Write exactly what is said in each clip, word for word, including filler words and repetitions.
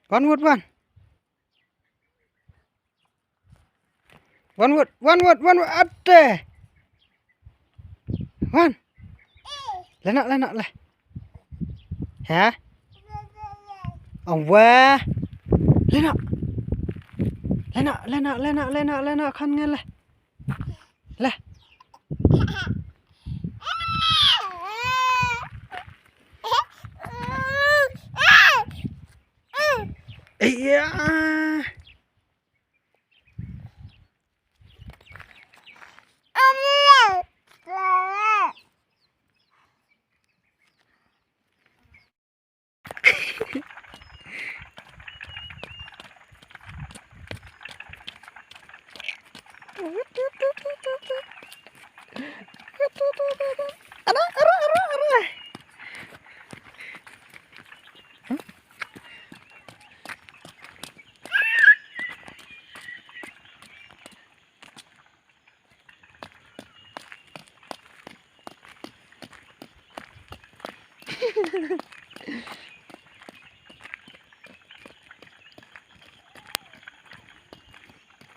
Wan, Wood, wan. Wan, Wood, wan, Wood, wan, Wood, ate. Wan. Leh noh, leh noh, leh. Ha? Awa. Leh noh. Leh noh, leh noh, leh noh, leh noh, leh noh, khan ngan leh. Leh. Iya.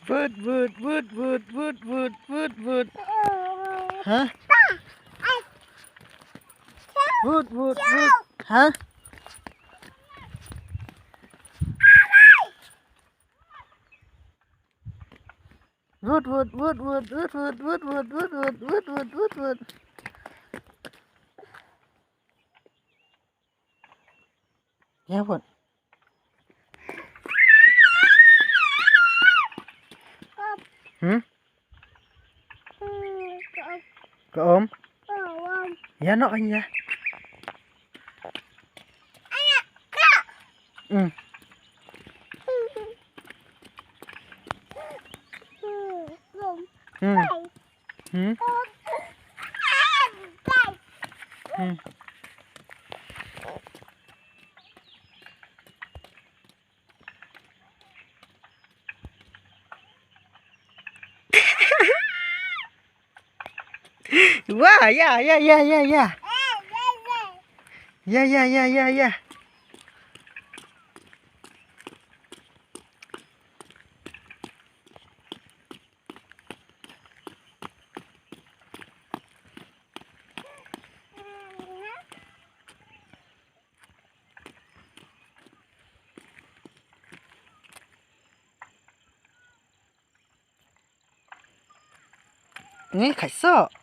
Wood, wood, wood, wood, wood, wood, wood, wood. Hah? Wood, wood, wood. Hah? Wood, wood, wood, wood. Ya, Wood. Hmm? Ka om? Ya, no, ya. Hmm. Hmm. Hmm. Hmm. Wah, ya, ya, ya, ya, ya. Ya, ya, ya, ya, ya. Ngi khai so.